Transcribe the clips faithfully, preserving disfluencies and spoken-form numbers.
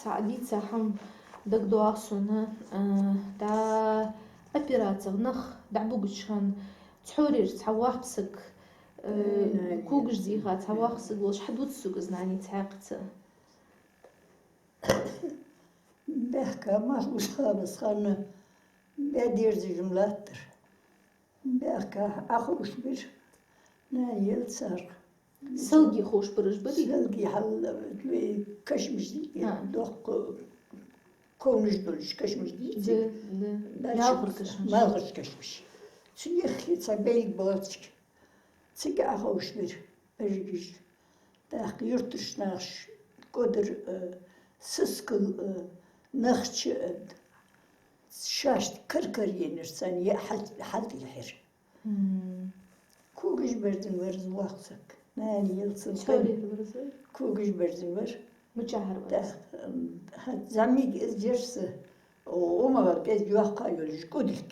Цхьа дийца хӀама дагадоагӀа сона, а, тӀа операцех нах дӀабугача хана цхьорера цхьа воккха саг, а, когаш зийха цхьа воккха саг волаш хьадувц сога из, нани, цхьаькхаза. Баьхка, малх гуш хабас хана, бӀаь дезаш-м латтар. Баьхка, Ӏоховшабир, нани елла царга. Салги ховшабараш барий? Салги хьал, вай кашамаш дий, доккха ковнаш долаш кашамаш дий. Да, да. Малхара кашамаш. Малхара кашамаш. Цу юхе цхьа белг боацаш, цига Ӏоховшабир берригаш. ТӀаккха юртарча нахаша кӀодар, э, сискал, э, нохчий, э, шоашта кар-кар еннар царна е хьал-, хьалтӀехьар. Когаш берзан вар из воккха саг. Нани елла цун. Когаш берзан вар. Мичахьара вар из? ТӀаккха, м, хӀа, зӀамига из яр са, о, ома вар кӀезига йоккха йолаш, кӀудилг.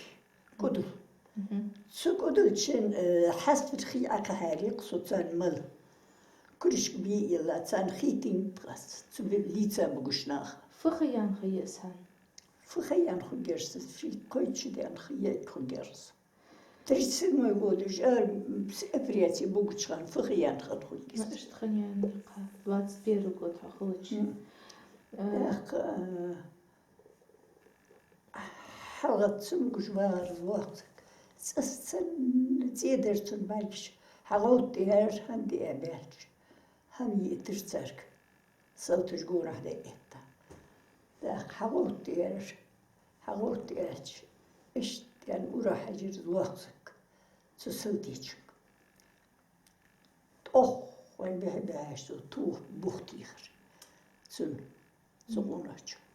КӀудал. Цу кӀудалчун, э, хьаствархий Ӏокхахьар-кх со царна мала. Куришка бе а елла, царна хий тинг тхас, цу би-, лийца бугаш нах. Фу ха яьнна ха я из хьа? Фу ха яьнна хургьяр са, ши-кхойтта шу даьнна ха я хургьяр са. Тридцать седьмой год уж, а, с-, операци бугача хана фу ха яьнна хинна хургья из. Ну, иштта ха яьннай-кх, двадцать первый год хьахилча. Э, тӀаккха, э, хьалгӀатта цамогаш вагӀар из воккха саг. ЦӀас цунна, цӀедар цунна бӀаргаш. ХьагӀовттаде, хӀана де а баьлча, хӀама йийтар царга. Салташ гонахьа дӀаэтта. ТӀаккха хьагӀовттаде, хьагӀовттаде аьлча, иштта аьнна, ура хьажар из воккха саг цу салтечунга. ТӀоккхой бихьа-бихьаш цо тоха бух тийхар цунна, цу къонахчунга.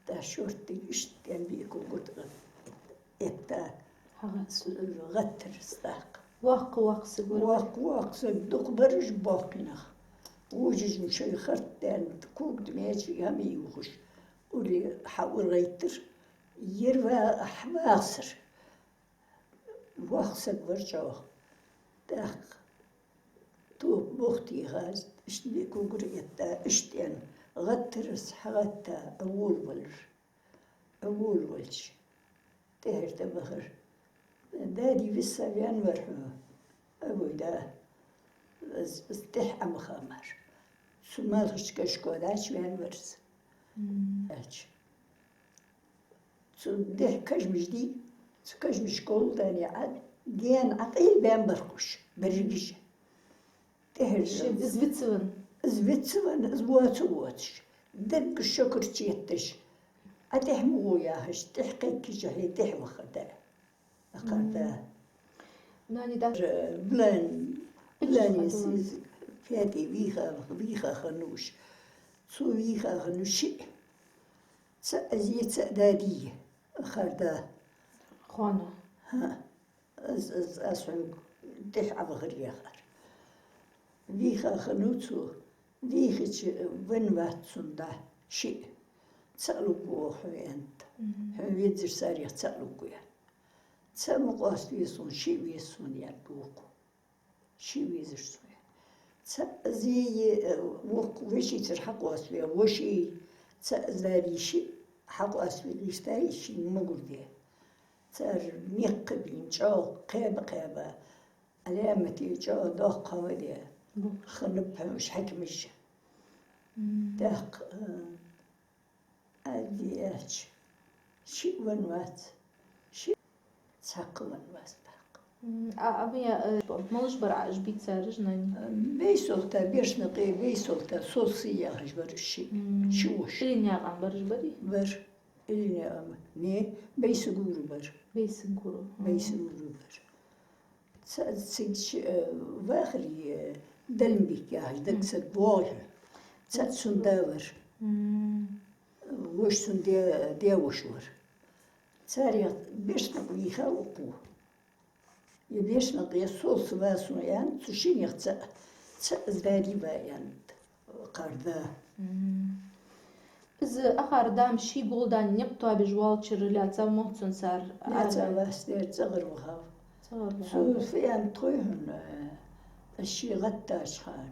ТӀаккха шортта иштта тӀем биъ кугурт этта. ХьагӀатта. ГӀаттар из тӀаккха. Воккха-воккха саг вар. Воккха-воккха саг, дукха бараш боккхий нах. Вожаш-м шоай харц даьнна, ког да мечи хӀама ювхаш, ури хьа ургӀайтар, ер ва-, хьавахсар. Воккха саг вар чӀоагӀа. ТӀаккха тоха бух тийха, иштта биъ кугур этта, иштта аьнна, гӀаттар из хьагӀатта, а, волавелар. А, волавелча, тӀехьара тӀабахар. Дади, виса ваьнна вар хьо. Абой да, из, из тӀехьа Ӏомаха мара. Цу малхача кашко даьча ваьнна вар из. Аьлча. Цу дехьа кашамаш дий, цу кашамашка гӀолла даьнна, Ӏа-, гаьна Ӏокъайлабаьнна бар-кх уж, берригаш а. ТӀехьара ший из вицвенна. Из вицвенна, из воацаш а воацаш. Даггара шокар чу етташ. Ӏа тӀехьа ма гӀо яхаш, тӀехьа кхайкача хье тӀехьа вахар да. Акхар да. Нани да. Блан, блан из, из пятый вийха, вийха хиннав уж. Цо вийха хиннав шиъ. ЦаӀ зе, цаӀ дади я. Акхар да. Хьона. ХӀа. Аз, аз, аз хьога тӀехьа Ӏовахар яхар. Вийха хиннав цо. Вийхача венна вац цун да шиъ. ЦаӀ лургва оаха хьона, аьннад. Хьона везар царех цаӀ лургва, аьнна. ЦаӀ ма къоаставе сона, шиъ веза сона, аьннад вокхо. Шиъ везаш сона. ЦаӀ зе, э, вокх вешийцара хьакъоаставе, воший, цаӀ дади шиъ хьакъоаставе гӀерташ, шийна могар де. Цар мекх бийна чӀоагӀа кхаьба-кхаьба, Ӏаламате чӀоагӀа доккха хӀама де. Хиннаб хьона уж хьакимаш. ТӀаккха, э, Ӏаьдий аьлча, шиъ венна вац, шиъ цхьаккха венна вац тӀаккха. М, а, а вай, э, малаш бар Ӏа уж бийцараш, нани? Э, Бейсолта, Бешнакъе Бейсолта, Соси яхаш бар уж шиъ, ши воша. Иллинаькъан бараш барий? Бар. Иллинаькъан, не, Бейсагура бар. Бейсагура. Бейсагура бар. ЦаӀ цига ши, э, вахар, э, Далимбик яхаш, дагсаг воагӀа. ЦаӀ цун да вар. Воша цун де-, даь-воша вар. Царех Бешнакъ вийха укхо. Е Бешнакъе Соси ва сона, аьнна, цу шиннех цаӀ, цаӀ дади ва, аьннад. Акхар да. Из акхар да-м ший гӀолла даьнна никъ тоабеш воаллачара лаьца ма вац цун цар? Лаьца вац, дера, цӀагӀара вахав. ЦӀагӀара вахав. Цо фу аьннад тхой хьона, э, ший гӀаттача хана.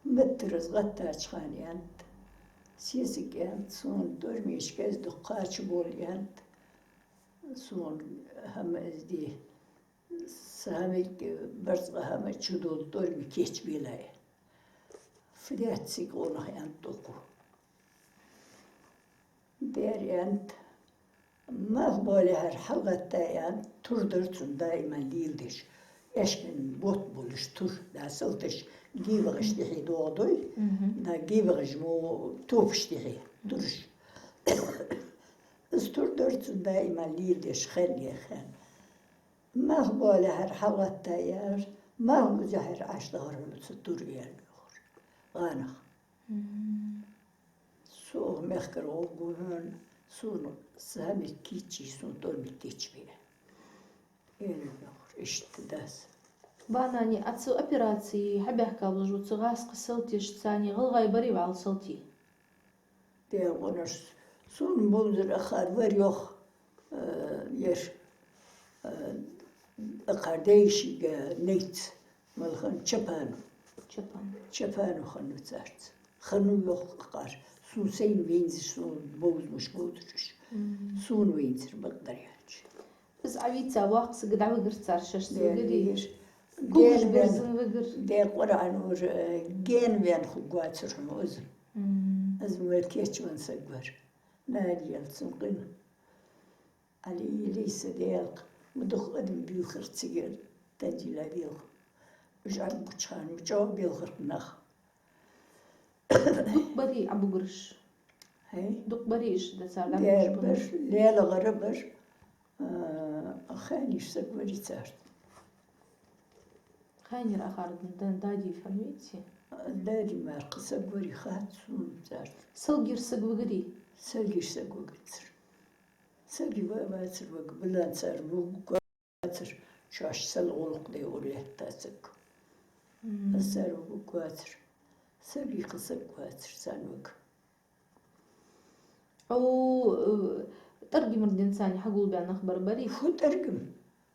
Меттара из гӀаттача хана аьннад. Сесаг, аьннад, сона тӀормеш кӀезига дукха кхача болаш, аьннад, сона хӀама из де, са хӀамилг, барзкъа хӀама чудолла тӀорми кийчбелахь. Фу даьд цига, къонах, аьннад укхо. Дера, аьннад, малх боалехьара хьалгӀатта, аьннад, тур дар цун даиман леладеш. Аьшкан бутт болаш тур, да, салташ гевагӀаш тӀехье доагӀа дой, да, гевагӀаш мо топаш тӀехье тураш. Из тур дар цун даиман леладеш хеннех. Малх боалехьара хьалгӀатта, аьлар, малх бузехьара Ӏаш дахар хьона цу тура, аьнна, йоахар гӀанах. Со мехкара гӀулакх гу хьона, сона са хӀамилг кийчъе, сона тӀормиг кийчбе, аьнна, йоахар. Иштта да из. Ба, нани, а цу операци хьабаьхкаб лужу цу гӀазкхий салташца, царна гӀалгӀай барий вӀалла салтий? Дера, къонаш, сона бовзар акхар вар, йоах, э, ер, э, акхар дайшига найц, мала хиннав, Чапанов. Чапанов. Чапанов хиннав царца. Хиннав, йоах, акхар. Сона сайна вайнзар, сона бовзамаш бовзача уж. Сона вайнзар, бакъдар аьлча. Из Ӏавийца воккха саг дӀавигар цар шоаш, дера, вигари? Вигар. Кулгаш берзан вигар. Дера, Къуръан уж, э, гаьна ваьнна хургвацар хьона из. Из мо кийчвенна саг вар. Нани, аьлар, цун къина. Ӏали, лийса делкъа, ма дукха адам белхар цигара, Танзила велха. Уж Ӏабугача хана ма чӀоагӀа белхар нах. Дукха барий Ӏабугараш? ХӀай? Дукха барий уж, да, цар дӀабугаш? Дера, бар, лелагӀара бар, а, хаьнаш саг варий царца. Хаьнар акхар да-, дади фан веций? Дади мара кхы саг варий хац сона царца. Салгера саг вигарий? Салгера саг вигацар. Салгера ва-, вацар вага, балан цар вуг вацар, шоаш сел гӀулакх де ур летта саг. Цар вуг вацар. Салгера кхы саг вацар царна вага. Ӏо, э, тӀаргамар денз царна хьагулбаь нах бар барий? Фу тӀаргам?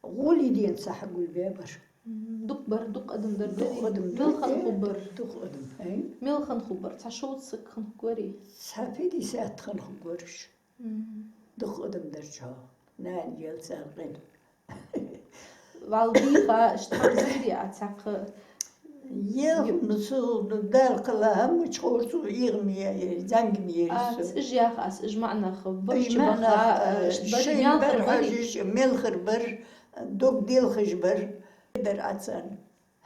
ГӀоли денз хьагулбаь бар. Дукха бар, дукха адам дар дарий? Дукха адам дар. Мел хинна хургбар? Дукха адам, хӀай? Мел хинна хургбар? Цхьа шовзткъа саг хинна хургварий? Цхьа пятьдесят хинна хургвар уж. Дукха адам дар чӀоагӀа. Нани, аьлар, царна къина. ВӀалла дийха, иштта хӀама зийрий Ӏа цхьаккха? Ел, ну, цу Дала кхелла хӀама чу ховр цу, ийгӀа ма яр, зӀамига ма яр из. Аз уж яха, аз уж маӀа нах, барча баха, э, иштта барий, шоай мел бар хинна барий? Хьожаш, мел хинна бар, дог делхаш бар. Дар Ӏа царна.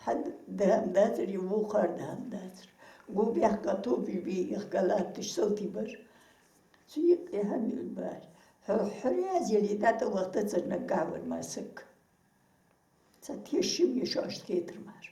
Хьа да хӀама дацар, е вокхар да хӀама дацар. Го бехка топаш бе, ихка латташ салтий бар. Цу юкъе хӀама юл бар. Хьо-, хьо раьза яле, дӀатӀавахийтацар наггахьа вар мара саг. Цхьа тешшам е шоашта хетар мара.